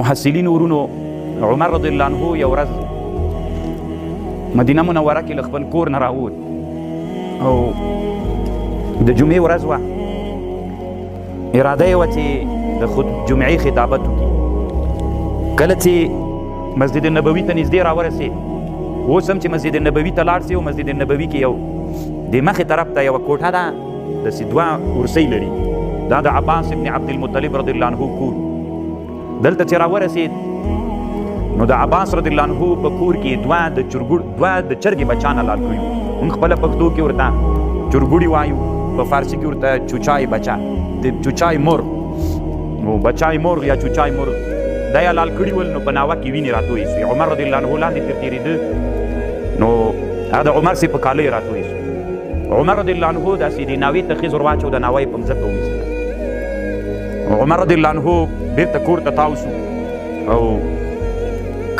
محصلین ورونو، عمر رضی الله عنه یو ورځ مدینه منوره کې له خپل کور نه راووت او د جمعې ورځ وه. اراده یې وه چې د خود جمعې خطابت وکړي. کله چې مسجد نبوي ته نږدې راورسېد، اوس هم چې مسجد نبوي ته لاړ سي او مسجد نبوي کې یو د مخې طرف ته یوه کوټه ده، داسې دوه ورسۍ لري، دا د عباس ابن عبدالمطلب رضی الله عنه کور. دلته چې راورسېد نو د عباس رضی الله عنه په کور کې دوه د چرګوړ دوه د چرګې بچان حلال کړي وو. موږ خپله پښتو کې ورته چرګوړي وایو، په فارسي کې ورته چوچای بچا، د چوچای مرغ، نو بچای مرغ یا چوچای مرغ دا یې حلال کړي ول. نو په ناوه کې وینې راتویې سوې. عمر رضی الله عنه لاندې تر تېرېده، نو هغه د عمر سي په کالیو راتویې سو. عمر رضی الله عنه داسې د ناوې ته خیز ور واچو، د ناوه یې په مځکه وویستله. عمر رضی الله عنه بیرته کور ته تاو سو او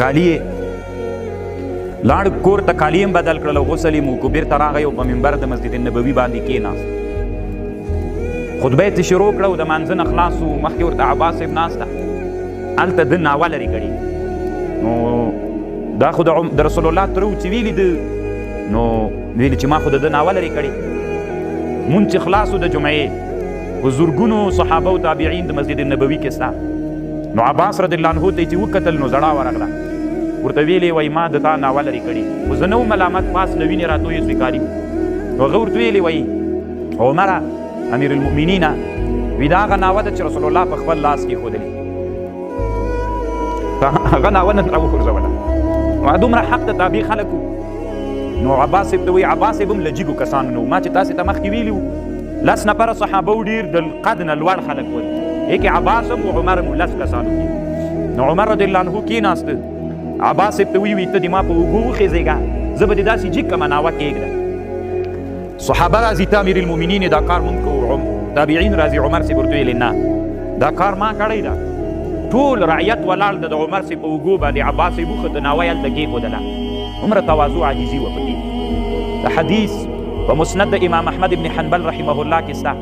کالي یې لاړ کور ته، کالي یې هم بدل کړل او غسل یې وکړو. بیرته راغی او په منبر د مسجد نبوي باندې کېناست، خطبه یې ترې شروع کړه او د مانځه نه خلاص سو. مخکې ورته عباس صاحب ناست ده، هلته ده ناوه لرې کړې. نو دا خو د رسول الله تره و چې ویلي ده، نو ویلي چې ما خو د ده ناوه لرې کړې. مونځ چې خلاص د جمعې، په زرګونو صحابه او تابعین د مسجد نبوي کې سته. نو عباس رضی الله عنه ته چې وکتل نو ژړا ورغله، ورته ویلې وایي ما د تا ناوه لرې کړې، خو زه نه وم ملامت، پاس نه وینې راتویې سوې کالي. نو هغه ورته ویلې وایي عمره امیر المؤمنینه، وی دا هغه ناوه ده چې رسول الله په خپل لاس کې ښودلې، هغه ناوه نن راوغورځوله. نو دومره حق د تابع خلک وو. نو عباس صاحب ته وایي، عباس صاحب هم له جګو کسانو نه و، ما چې تاسې ته مخکې ویلي وو لس نفره صحابه وو، ډېر د قد نه لوړ خلک ول، هکې عباس هم و عمر هم لس کسانو کې. نو عمر رضی الله عنه کېناست، عباس صاحب ته ویي ته دې ما په اوږو وخېزېږه، زه به دې داسې جګ کړم ناوه کېږده. صحابه راځي ته امیر المؤمنین دا کار مونږ کوو، تابعین راځي، عمر صاحب ورته ویلې نه دا کار ما کړی ده. ټول رعیت ولاړ ده، د عمر صاحب په اوږو باندې عباس صاحب وخته، ناوه یې هلته کېښودله. هومره تواضع عاجزي وه پکې. د حدیث په مسند د امام احمد ابن حنبل رحمه الله کې سته.